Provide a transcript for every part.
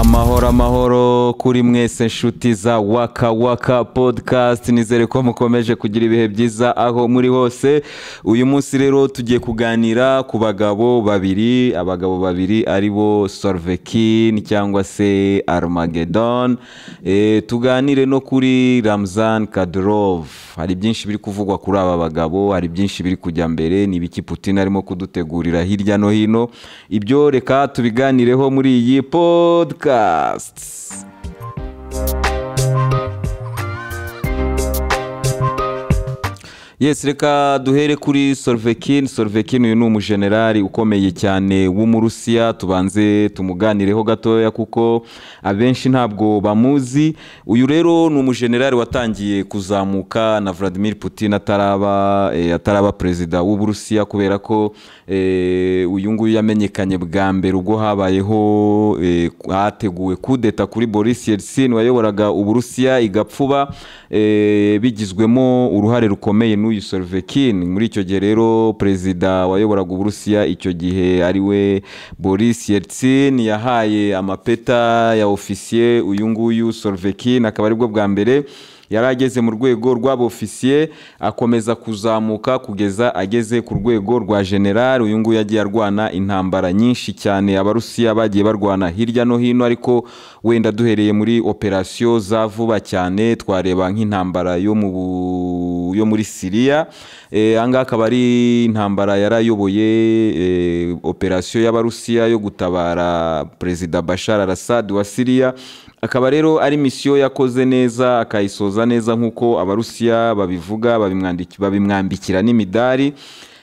Amahoro, amahoro kuri mwese, nshuti za Waka Waka Podcast. Nizere ko mukomeje kugira ibihe byiza aho muri hose. Uyu munsi rero tugiye kuganira ku bagabo babiri, abagabo babiri ari bo Surovikin cyangwa se Armageddon, tuganire no kuri Ramzan Kadyrov. Hari byinshi biri kuvugwa kuri aba bagabo, hari byinshi biri kujya mbere. Ni ibiki Putin arimo kudutegurira hirya no hino? Ibyo reka tubiganireho muri iyi podcast. Yes, reka duhere kuri Surovikin. Surovikin uyu ni umujenerali ukomeye cyane w'Umurusiya. Tubanze tumuganireho gatoya kuko abenshi ntabwo bamuzi. Uyu rero ni umujenerali watangiye kuzamuka na Vladimir Putin ataraba perezida w'Uburusiya, kubera ko uyu nguyu yamenyekanye bwa mbere ubwo habayeho hateguwe kudeta kuri Boris Yeltsin wayoboraga Uburusiya igapfuba, bigizwemo uruhare rukomeye n'uyu Surovikin. Muri icyo gihe rero perezida wayoboraga Uburusiya icyo gihe ariwe Boris Yeltsin yahaye amapeta ya ofisiye uyu nguyu Surovikin, akaba aribwo bwa mbere yari ageze mu rwego rw'abofisiye, akomeza kuzamuka kugeza ageze ku rwego rwa general. Uyu nguyu yagiye arwana intambara nyinshi cyane, Abarusiya bagiye barwana hirya no hino, ariko wenda duhereye muri operasiyo za vuba cyane twareba nk'intambara yo muri Syria. Aha akaba ari intambara yarayoboye, operasiyo y'Abarusiya yo gutabara perezida Bashar al-Assad wa Syria. Akaba rero ari misiyo yakoze neza, akayisoza neza nk'uko Abarusiya babivuga, babimwambikira n'imidari.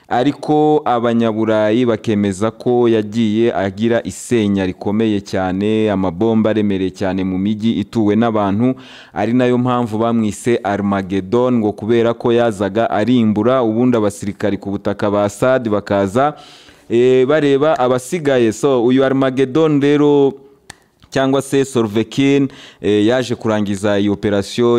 Ariko Abanyaburayi bakemeza ko yagiye agira isenya rikomeye cyane, amabomba aremereye cyane mu mijyi ituwe n'abantu, ari nayo mpamvu bamwise Armageddon, ngo kubera ko yazaga arimbura ubundi abasirikari ku butaka ba Assad bakaza bareba abasigaye. So uyu Armageddon rero cyangwa se Surovikin yaje kurangiza iyi operasiyo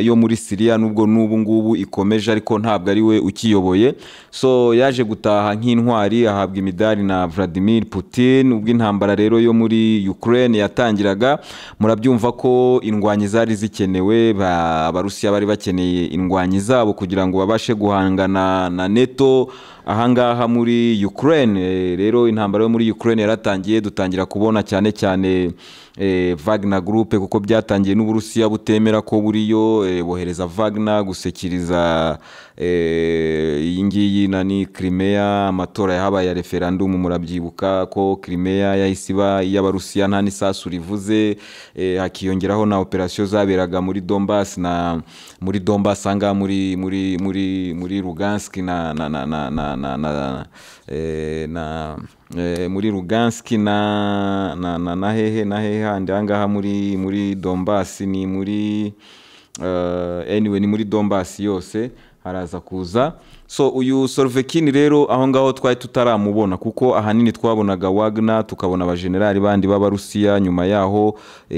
yo muri Syria, nubwo n'ubu ngubu ikomeje ariko ntabwo ari we ukiyoboye. So yaje gutaha nk'intwari, ahabwa imidari na Vladimir Putin. Ubwo intambara rero yo muri Ukraine yatangiraga, murabyumva ko indwanyi zari zikenewe, Abarusiya bari bakeneye indwanyi zabo kugira ngo babashe guhangana na NATO ahangaha muri Ukraine. Rero intambara yo muri Ukraine yaratangiye, dutangira kubona cyane cyane Wagner Group, kuko byatangiye n'Uburusiya butemera ko buriyo, bohereza Wagner gusekiriza iyi ngiyi nani Crimea. Amatora yahabaye ya referendum, murabyibuka ko Crimea yahise iba iy'Abarusiya nta n'isasu rivuze. Hakiyongeraho na operasiyo zaberaga muri Donbass, na muri Donbass anga muri muri muri muri Lugansk na na na na na na na na muri Lugansk na na na na hehe na hehe handi ahangaha muri Donbass, ni muri anyway ni muri Donbass yose haraza kuza. So uyu Surovikin rero aho ngaho twari tutaramubona, kuko ahanini twabonaga Wagner, tukabona abajenerali bandi b'Abarusiya. Nyuma yaho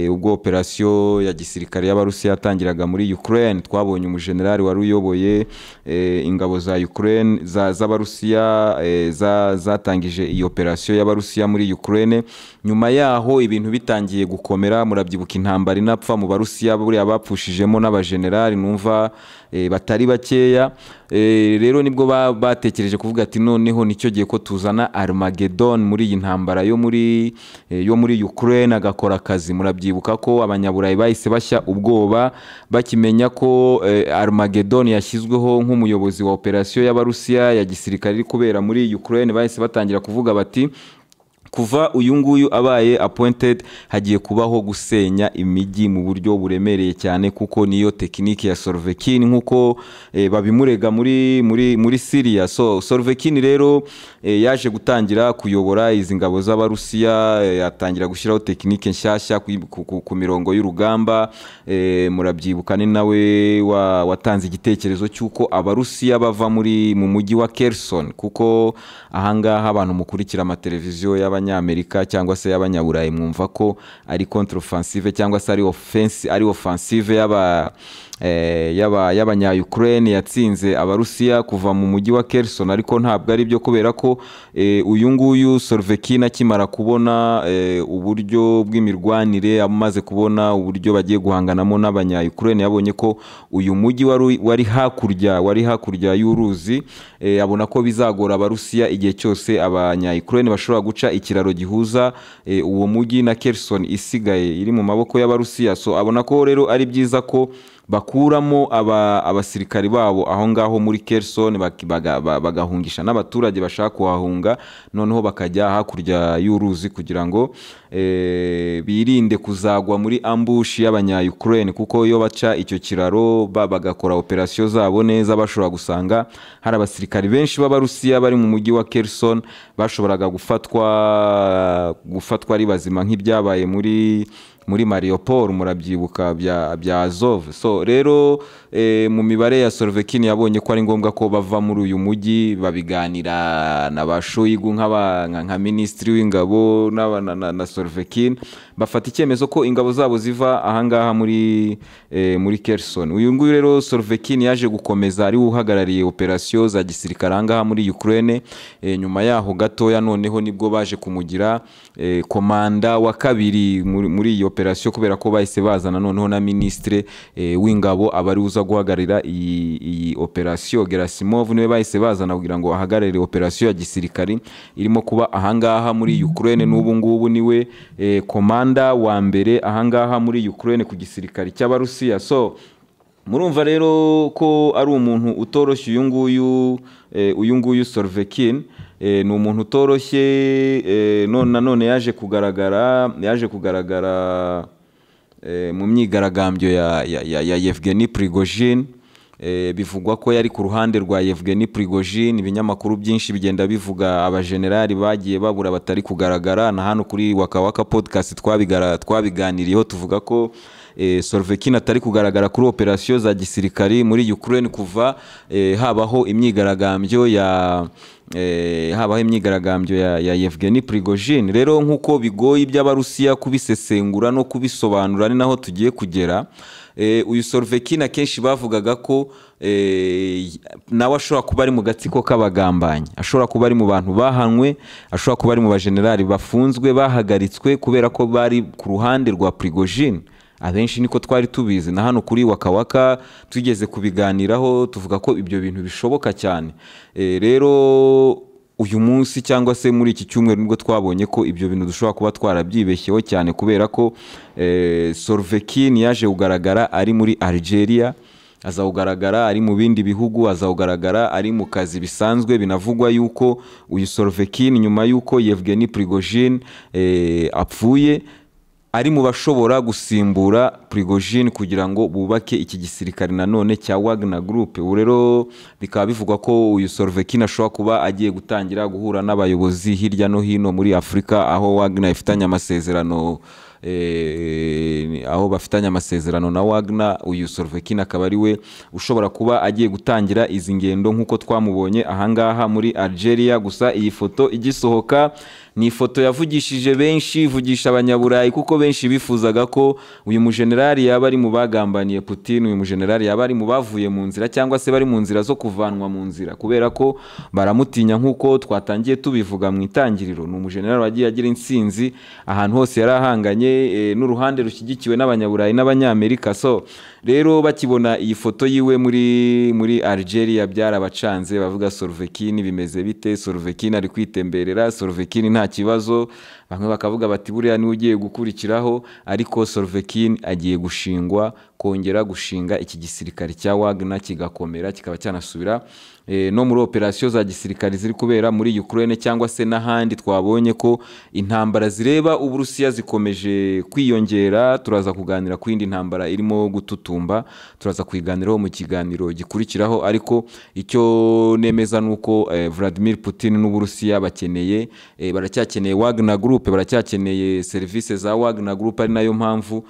ubwo operasiyo ya gisirikare y'Abarusiya yatangiraga muri Ukraine, twabonye umujenerali wari uyoboye ingabo za Ukraine z'Abarusiya zatangije iyi operasiyo y'Abarusiya muri Ukraine. Nyuma yaho ibintu bitangiye gukomera, murabyibuka intambara inapfa mu Barusiya buriya bapfushijemo n'abajenerali numva batari bakeya. Rero nibwo batekereje kuvuga ati noneho nicyo gihe ko tuzana Armageddon muri iyi ntambara yo muri Ukraine, agakora akazi. Murabyibuka ko Abanyaburayi bahise bashya ubwoba bakimenya ko Armageddon yashyizweho nk'umuyobozi wa operasiyo y'Abarusiya ya gisirikare iri kubera muri Ukraine. Bahise batangira kuvuga bati kuva uyu nguyu abaye appointed hagiye kubaho gusenya imijyi mu buryo buremereye cyane, kuko niyo tekinike ya Surovikin nkuko babimurega muri muri muri Syria. So Surovikin rero yaje gutangira kuyobora izi ngabo z'Abarusiya, yatangira gushyiraho tekinike nshyashya ku mirongo y'urugamba. Murabyibuka ni nawe watanze igitekerezo cy'uko Abarusiya bava mu mujyi wa Kherson, kuko ahangaha abantu mukurikira amateleviziyo y'Abanyamerika cyangwa se y'Abanyaburayi mwumva ko ari contre-offensive cyangwa se ari offensive, ari offensive y'abanya-Ukraine yatsinze Abarusiya kuva mu mujyi wa Kherson, ariko ntabwo ari byo, kubera ko uyu nguyu Surovikin akimara kubona uburyo bw'imirwanire, amaze kubona uburyo bagiye guhanganamo n'abanya-Ukraine, yabonye ko uyu mujyi wari hakurya y'uruzi, abona ko bizagora Abarusiya igihe cyose abanya-Ukraine bashobora guca ikiraro gihuza uwo mujyi na Kherson isigaye iri mu maboko y'Abarusiya. So abona ko rero ari byiza ko bakuramo abasirikari babo aho ngaho muri Kherson, bagahungisha n'abaturage bashaka kuhahunga, noneho bakajya hakurya y'uruzi kugira ngo birinde kuzagwa muri ambush y'abanya-Ukraine, kuko iyo baca icyo kiraro bagakora operasiyo zabo neza, bashobora gusanga hari abasirikari benshi b'Abarusiya bari mu mujyi wa Kherson bashoboraga gufatwa ari bazima, nk'ibyabaye muri Mariupol, murabyibuka, bya Azov. So rero mu mibare ya Surovikin yabonye ko ari ngombwa ko bava muri uyu mujyi, babiganira na ba Shoigu nka minisitiri w'ingabo na Surovikin, bafata icyemezo ko ingabo zabo ziva ahangaha muri Kherson. Uyu nguyu rero Surovikin yaje gukomeza ari we uhagarariye operasiyo za gisirikare ahangaha muri Ukraine. Nyuma yaho gatoya noneho nibwo baje kumugira komanda wa kabiri muri iyi operasiyo, kubera ko bahise bazana noneho na minisitiri w'ingabo aba ari uza guhagararira iyi operasiyo. Gerasimov niwe bahise bazana kugira ngo ahagararire operasiyo ya gisirikari irimo kuba ahangaha muri Ukraine. N'ubu ngubu niwe komanda wa mbere ahangaha muri Ukraine ku gisirikari cy'Abarusiya. So murumva rero ko ari umuntu utoroshye uyu nguyu Surovikin, ni umuntu utoroshye. None nanone yaje kugaragara mu myigaragambyo ya Yevgeny Prigozhin. Bivugwa ko yari ku ruhande rwa Yevgeny Prigozhin. Ibinyamakuru byinshi bigenda bivuga abajenerali bagiye babura, batari kugaragara. Na hano kuri Waka Waka Podcast twabiganiriyeho, tuvuga ko Surovikin atari kugaragara kuri operasiyo za gisirikari muri Ukraine kuva habaho imyigaragambyo ya Yevgeny Prigozhin. Rero nk'uko bigoye iby'Abarusiya kubisesengura no kubisobanura, ni naho tugiye kugera. Uyu Surovikin akenshi bavugaga ko nawe ashobora kuba ari mu gatsiko k'abagambanyi, ashobora kuba ari mu bantu bahanwe, ashobora kuba ari mu bajenerali bafunzwe, bahagaritswe kubera ko bari ku ruhande rwa Prigozhin. Abenshi niko twari tubizi, na hano kuri Waka Waka tugeze kubiganiraho, tuvuga ko ibyo bintu bishoboka cyane. Rero uyu munsi cyangwa se muri iki cyumweru nibwo twabonye ko ibyo bintu dushobora kuba twarabyibeshyeho cyane, kubera ko Surovikin yaje kugaragara ari muri Algeria, aza kugaragara ari mu bindi bihugu, aza kugaragara ari mu kazi bisanzwe. Binavugwa yuko uyu Surovikin, nyuma yuko Yevgeny Prigozhin apfuye, ari mu bashobora gusimbura Prigozhin kugira ngo bubake iki gisirikare nanone cya Wagner Group. Ubu rero bikaba bivugwa ko uyu Surovikin ashobora kuba agiye gutangira guhura n'abayobozi hirya no hino muri Afurika aho Wagner ifitanye amasezerano, aho bafitanye amasezerano na Wagner. Uyu Surovikin akaba ari we ushobora kuba agiye gutangira izi ngendo nk'uko twamubonye ahangaha muri Algeria. Gusa iyi foto igisohoka ni ifoto yavugishije benshi, ivugisha Abanyaburayi, kuko benshi bifuzaga ko uyu mujenerali yaba ari mu bagambaniye Putin, uyu mujenerali yaba ari mu bavuye mu nzira cyangwa se bari mu nzira zo kuvanwa mu nzira, kubera ko baramutinya. Nk'uko twatangiye tubivuga mu itangiriro, ni umujenerali wagiye agira intsinzi ahantu hose yari ahanganye n'uruhande rushyigikiwe n'Abanyaburayi n'Abanyamerika. So rero bakibona iyi foto yiwe muri Algeria byarabacanze, bavuga: "Surovikin bimeze bite? Surovikin ari kwitemberera, Surovikin nta kibazo." Bamwe bakavuga bati: "Buriya niwe ugiye gukurikiraho." Ariko Surovikin agiye gushingwa, kongera gushinga iki gisirikare cya Wagner kigakomera, kikaba cyanasubira no muri operasiyo za gisirikare ziri kubera muri Ukraine cyangwa se n'ahandi. Twabonye ko intambara zireba Uburusiya zikomeje kwiyongera. Turaza kuganira ku yindi ntambara irimo gututumba, turaza kuyiganiraho mu kiganiro gikurikiraho. Ariko icyo nemeza ni uko Vladimir Putin n'Uburusiya bakeneye baracyakeneye Wagner Group, baracyakeneye serivisi za Wagner Group, ari nayo mpamvu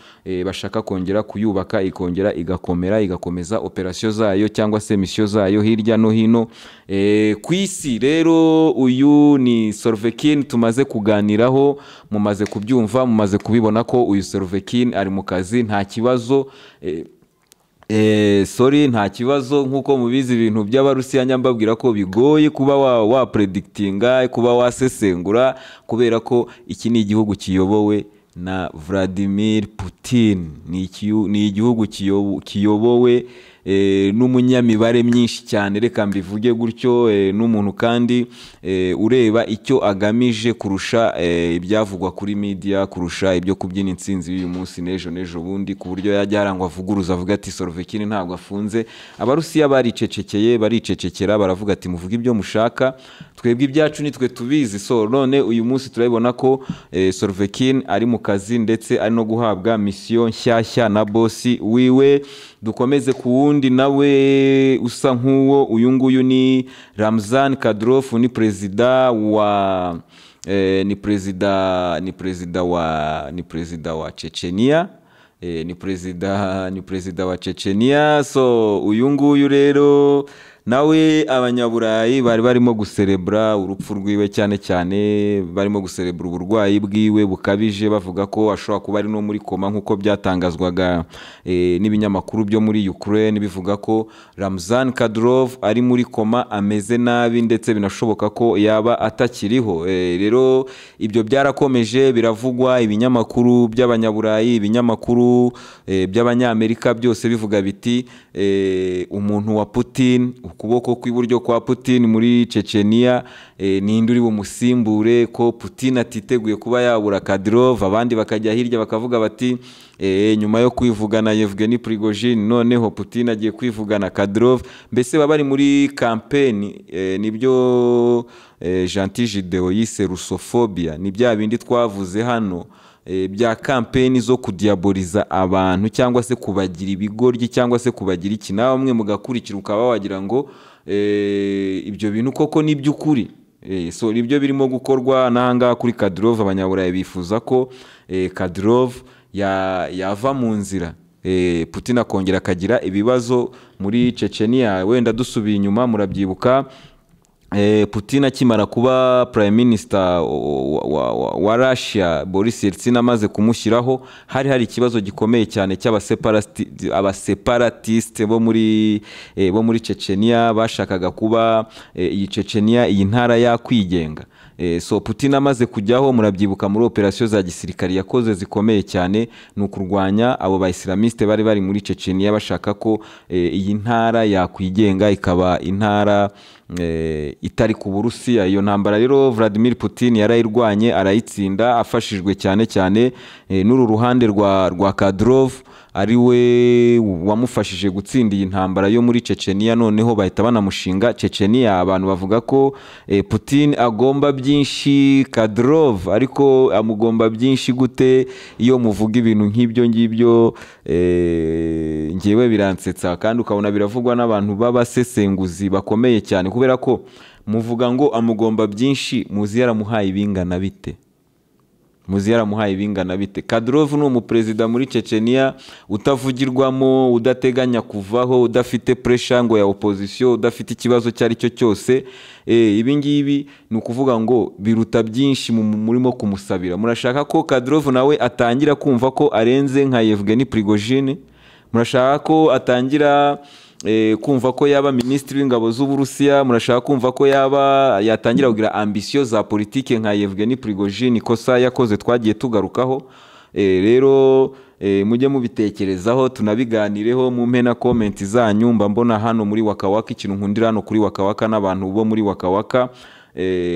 bashaka kongera kuyubaka, ikongera igakomera, igakomeza operasiyo zayo cyangwa se misiyo zayo hirya no hino ku isi. Rero uyu ni Surovikin tumaze kuganiraho, mumaze kubyumva, mumaze kubibona ko uyu Surovikin ari mu kazi, nta kibazo. Sorry, nta kibazo. Nk'uko mubizi, ibintu by'Abarusiya nyambabwira ko bigoye kuba wa predictinga, kuba wasesengura, kubera ko iki ni igihugu kiyobowe na Vladimir Putin. Ni igihugu kiyobowe n'umunyamibare myinshi cyane, reka mbivuge gutyo, n'umuntu kandi ureba icyo agamije kurusha ibyavugwa kuri media, kurusha ibyo kubyina intsinzi y'uyu munsi n'ejo n'ejo bundi, ku buryo yajya harangwa avuguruza avuga ati Surovikin ntabwo afunze. Abarusiya baricecekeye, baricecekera, baravuga ati muvuge ibyo mushaka, twebwe ibyacu nitwe tubizi. So none uyu munsi turabibona ko Surovikin ari mu kazi, ndetse ari no guhabwa misiyo nshyashya na bosi wiwe. Dukomeze ku wundi nawe usa nk'uwo. Uyu nguyu ni Ramzan Kadyrov, ni perezida wa Chechenia. Ni perezida wa Chechenia. So uyu nguyu rero nawe Abanyaburayi bari barimo guserebura urupfu rwiwe, cyane cyane barimo guserebura uburwayi bwiwe bukabije, bavuga ko ashobora kuba ari no muri koma, nk'uko byatangazwaga n'ibinyamakuru byo muri Ukraine, bivuga ko Ramzan Kadyrov ari muri koma, ameze nabi, ndetse binashoboka ko yaba atakiriho. Rero ibyo byarakomeje biravugwa, ibinyamakuru by'Abanyaburayi, ibinyamakuru by'Abanyamerika, byose bivuga biti umuntu wa Putin, ukuboko kw'iburyo kwa Putin muri Chechenia, ninde uri bumusimbure, ko Putin atiteguye kuba yabura Kadyrov? Abandi bakajya hirya bakavuga bati nyuma yo kwivugana Yevgeny Prigozhin, noneho Putin agiye kwivugana Kadyrov. Mbese baba bari muri campaign. Nibyo Gentil Gideo yise russophobia, ni bya bindi twavuze hano bya campaign zo kudiaboliza abantu, cyangwa se kubagira ibigoryi, cyangwa se kubagira iki, nawe mwe mugakurikira, ukaba wagira ngo ibyo bintu koko ni iby'ukuri. So nibyo birimo gukorwa n'ahangaha kuri Kadyrov. Abanyaburayi bifuza ko Kadyrov yava mu nzira, Putin akongera akagira ibibazo muri Chechenia. Wenda dusubiye inyuma, murabyibuka, Putin akimara kuba prime minister wa Russia, Boris Yeltsin amaze kumushyiraho, hari ikibazo gikomeye cyane cy'abaseparatiste bo muri Chechenia, bashakaga kuba iyi Chechenia, iyi ntara yakwigenga. So Putin amaze kujyaho, murabyibuka, muri operasiyo za gisirikari yakoze zikomeye cyane ni ukurwanya abo ba islamiste bari muri Chechenia, bashaka ko iyi ntara yakwigenga, ikaba intara itari ku Burusiya. Iyo ntambara rero Vladimir Putin yarayirwanye, arayitsinda, afashijwe cyane cyane n'uru ruhande rwa Kadyrov, ari we wamufashije gutsinda iyi ntambara yo muri Chechenia. Noneho bahita banamushinga Chechenia. Abantu bavuga ko Putin agomba byinshi Kadyrov, ariko amugomba byinshi gute? Iyo muvuga ibintu nk'ibyo ngibyo, ngewe biransetsa, kandi ukabona biravugwa n'abantu b'abasesenguzi bakomeye cyane, kubera ko muvuga ngo amugomba byinshi, muzi yaramuhaye ibingana bite? Muzi yaramuhaye ibingana bite? Kadyrov ni umuperezida muri Chechenia utavugirwamo, udateganya kuvaho, udafite pressure ngo ya opposition, udafite ikibazo icyo ari cyo cyose. Ibi ngibi ni ukuvuga ngo biruta byinshi murimo kumusabira. Murashaka ko Kadyrov nawe atangira kumva ko arenze nka Yevgeny Prigozhin? Murashaka ko atangira kumva ko yaba minisitiri w'ingabo z'Uburusiya? Murashaka kumva ko yaba yatangira kugira ambition za politike nka Yevgeny Prigozhin, ikosa yakoze twagiye tugarukaho? Rero mujye mubitekerezaho, tunabiganireho, mumpe na comment zanyu. Mba mbona hano muri Wakawaka, ikintu nkundira hano kuri Wakawaka n'abantu bo muri Wakawaka,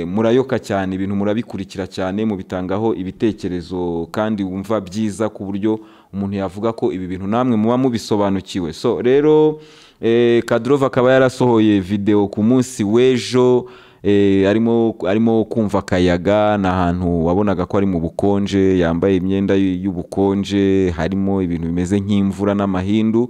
murayoka cyane, ibintu murabikurikira cyane, mubitangaho ibitekerezo kandi wumva byiza, ku buryo umuntu yavuga ko ibi bintu namwe muba mubisobanukiwe. So rero Kadyrov akaba yarasohoye video ku munsi w'ejo, arimo kumva akayaga. Ni ahantu wabonaga ko ari mu bukonje, yambaye imyenda y'ubukonje, harimo ibintu bimeze nk'imvura n'amahindu,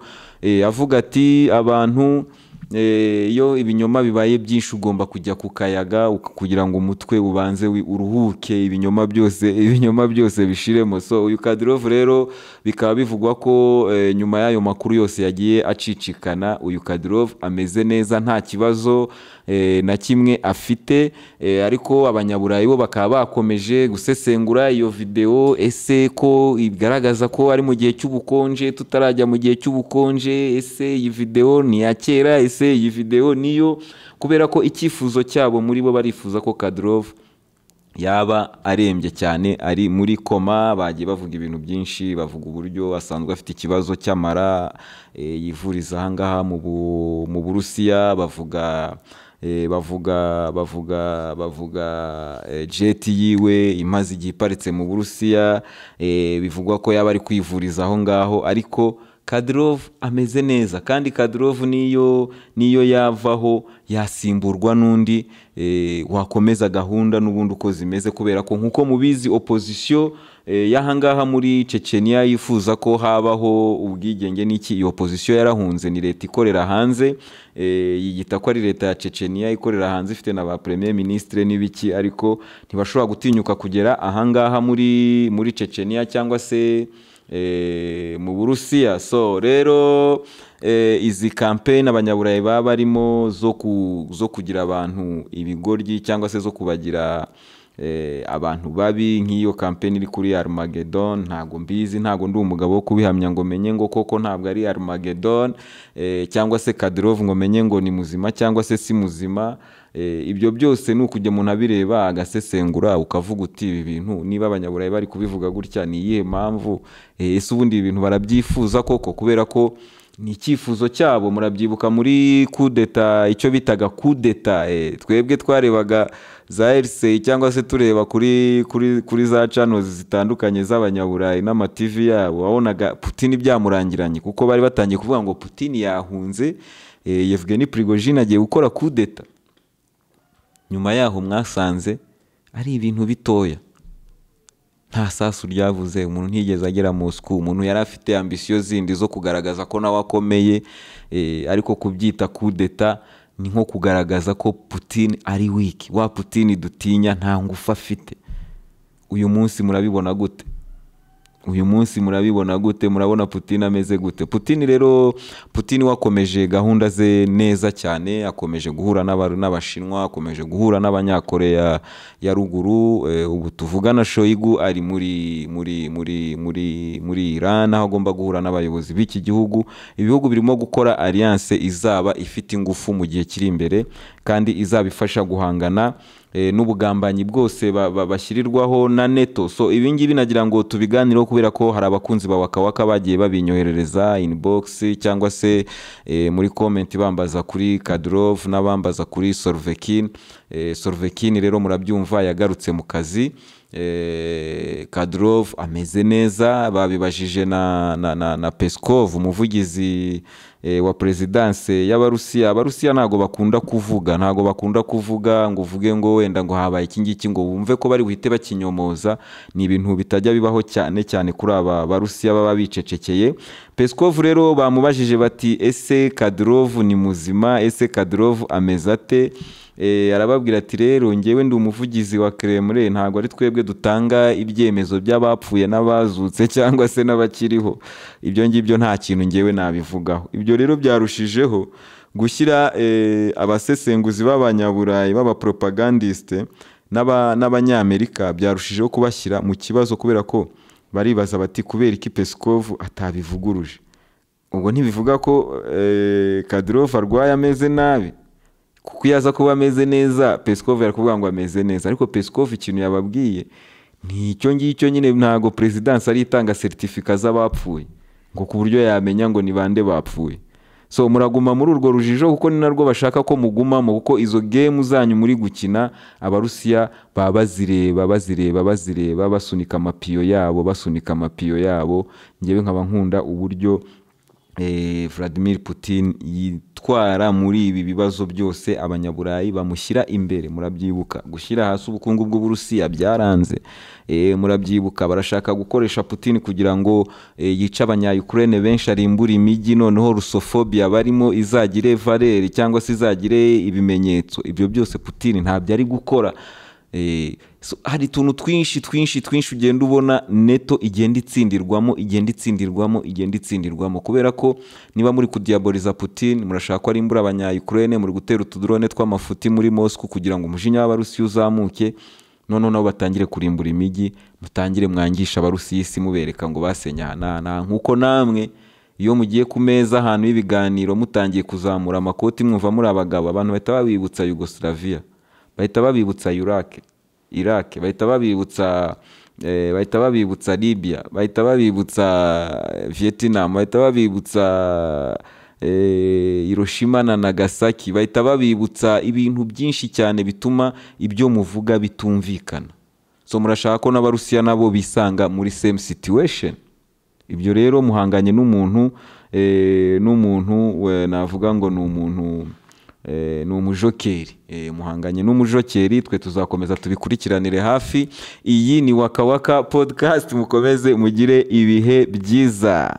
avuga ati abantu, iyo ibinyoma bibaye byinshi ugomba kujya ku kayaga kugira ngo umutwe ubanze uruhuke, ibinyoma byose bishiremo. So uyu Kadyrov rero bikaba bivugwa ko nyuma y'ayo makuru yose yagiye acicikana, uyu Kadyrov ameze neza, nta kibazo. na kimwe afite, ariko abanyaburayi bo bakaba bakomeje gusesengura iyo video. Ese ko igaragaza ko ari mu gihe cy'ubukonje, tutarajya mu gihe cy'ubukonje? Ese iyi video ni iya kera? Ese iyi video niyo? Kubera ko icyifuzo cyabo muri bo, barifuza ko Kadyrov yaba arembye cyane, ari muri koma. Bagiye bavuga ibintu byinshi, bavuga uburyo asanzwe afite ikibazo cy'amara, yivuriza ahangaha mu Burusiya, bavuga bavuga bavuga bavuga jet yiwe imaze igihe iparitse mu Burusiya, bivugwa ko yaba ari kwivuriza aho ngaho. Ariko Kadyrov ameze neza, kandi Kadyrov niyo yavaho yasimburwa n'undi wakomeza gahunda n'ubundi uko zimeze, kubera ko nkuko mubizi opposition y'ahangaha muri Chechnya yifuza ko habaho ubwigenge n'iki. Iyo opposition yarahunze, ni leta ikorera hanze, yiyita ko ari leta ya Chechnya ikorera hanze, ifite na ba premier ministre n'ibiki, ariko ntibashobora gutinyuka kugera ahangaha muri Chechnya cyangwa se mu Burusiya. So rero izi campaign abanyaburayi baba barimo zo kugira abantu ibigoryi cyangwa se zo kubagira abantu babi, nk'iyo campaign iri kuri Armageddon, ntago mbizi, ntago ndi umugabo wo kubihamya ngo menye ngo koko ntabwo ari Armageddon, cyangwa se Kadyrov ngo menye ngo ni muzima cyangwa se si muzima. Ibyo byose ni ukujya umuntu abireba agasesengura, ukavuga uti: "Ibi bintu niba abanyaburayi bari kubivuga gutya, ni iyihe mpamvu? Ese ubundi ibi bintu barabyifuza koko?" Kubera ko ni icyifuzo cyabo. Murabyibuka muri kudeta, icyo bitaga kudeta, twebwe twarebaga za RC cyangwa se tureba kuri za channels zitandukanye z'abanyaburayi n'ama TV yabo, wabonaga Putin byamurangiranye, kuko bari batangiye kuvuga ngo Putin yahunze, Yevgeny Prigozhin agiye gukora kudeta. Nyuma yaho mwasanze ari ibintu bitoya, nta sasu ryavuze, umuntu ntiyigeze agera Moscow. Umuntu yari afite ambition zindi zo kugaragaza ko nawe akomeye, ariko kubyita kudeta ni nko kugaragaza ko Putin ari weak, wa Putin dutinya nta ngufu afite. Uyu munsi murabibona gute? Uyu munsi murabibona gute? Murabona Putin ameze gute? Putin rero, Putin wakomeje gahunda ze neza cyane, akomeje guhura n'Abashinwa, akomeje guhura n'Abanyakoreya ya Ruguru. Ubu tuvugana Shoigu ari muri Iran, aho agomba guhura n'abayobozi b'iki gihugu. Ibihugu birimo gukora alliance izaba ifite ingufu mu gihe kiri imbere, kandi izaba ifasha guhangana n'ubugambanyi bwose bashyirirwaho na NATO. So ibi ngibi nagira ngo tubiganireho, kubera ko hari abakunzi ba Waka Waka bagiye babinyoherereza inbox cyangwa se muri comment, bambaza kuri Kadyrov n'abambaza kuri Surovikin. Surovikin rero murabyumva yagarutse mu kazi. Kadyrov ameze neza, babibajije na Peskov, umuvugizi wa perezidanse y'Abarusiya. Abarusiya ntabwo bakunda kuvuga, ntabwo bakunda kuvuga ngo uvuge ngo wenda ngo habaye iki ngiki ngo bumve ko bari buhite bakinyomoza. Ni ibintu bitajya bibaho cyane cyane kuri aba Barusiya, baba bicecekeye. Peskov rero bamubajije bati: "Ese Kadyrov ni muzima? Ese Kadyrov ameze ate?" Arababwira ati: "Rero ngewe ndi umuvugizi wa Kremlin, ntabwo ari twebwe dutanga ibyemezo by'abapfuye n'abazutse cyangwa se n'abakiriho. Ibyo ngibyo nta kintu ngewe nabivugaho." Ibyo rero byarushijeho gushyira abasesenguzi b'abanyaburayi b'abapropagandiste n'Abanyamerika, byarushijeho kubashyira mu kibazo, kubera ko baribaza bati: "Kubera iki Peskov atabivuguruje? Ubwo ntibivuga ko Kadyrov arwaye, ameze nabi?" Kuko iyo aza kuba ameze neza, Peskov yari kuvuga ngo ameze neza. Ariko Peskov ikintu yababwiye ni icyo ngicyo nyine, ntabwo perezidansi ari itanga certificat z'abapfuye ngo ku buryo yamenya ngo ni bande bapfuye. So muraguma muri urwo rujijo, kuko ni narwo bashaka ko mugumamo, kuko izo game zanyu muri gukina Abarusiya baba bazireba, bazireba, bazireba, basunika amapiyo yabo, basunika amapiyo yabo. Ngewe nkaba nkunda uburyo Vladimir Putin yitwara muri ibi bibazo byose. Abanyaburayi bamushyira imbere. Murabyibuka gushyira hasi ubukungu bw'Uburusiya byaranze. Murabyibuka barashaka gukoresha Putin kugira ngo yice Abanya-Ukraine benshi, arimbure imijyi, noneho Russophobia barimo izagire valeur cyangwa se izagire ibimenyetso. Ibyo byose Putin ntabyo ari gukora. So, hari utuntu twinshi twinshi twinshi ugenda ubona NATO igenda itsindirwamo, igenda itsindirwamo, igenda itsindirwamo, kubera ko niba muri kudiyaboriza Putin, murashaka ko arimbura abanya-Ukraine, muri gutera utudrone tw'amafuti muri Moscow kugira ngo umujinya w'Abarusiya uzamuke, noneho nabo batangire kurimbura imijyi, mutangire mwangisha Abarusiya isi, mubereka ngo basenye aha n'aha n'aha. Nk'uko namwe iyo mugiye ku meza ahantu y'ibiganiro mutangiye kuzamura amakoti, mwumva muri abagabo, abantu bahita babibutsa Yugoslavia, bahita babibutsa Iraq, bahita babibutsa Libya, bahita babibutsa Vietnam, bahita babibutsa Hiroshima na Nagasaki, bahita babibutsa ibintu byinshi cyane bituma ibyo muvuga bitumvikana. So murashaka ko n'Abarusiya nabo bisanga muri same situation. Ibyo rero muhanganye n'umuntu navuga ngo ni umuntu, ni umujokeri. Muhanganye n'umujokeri. Twe tuzakomeza tubikurikiranire hafi. Iyi ni Waka Waka Podcast, mukomeze mugire ibihe byiza.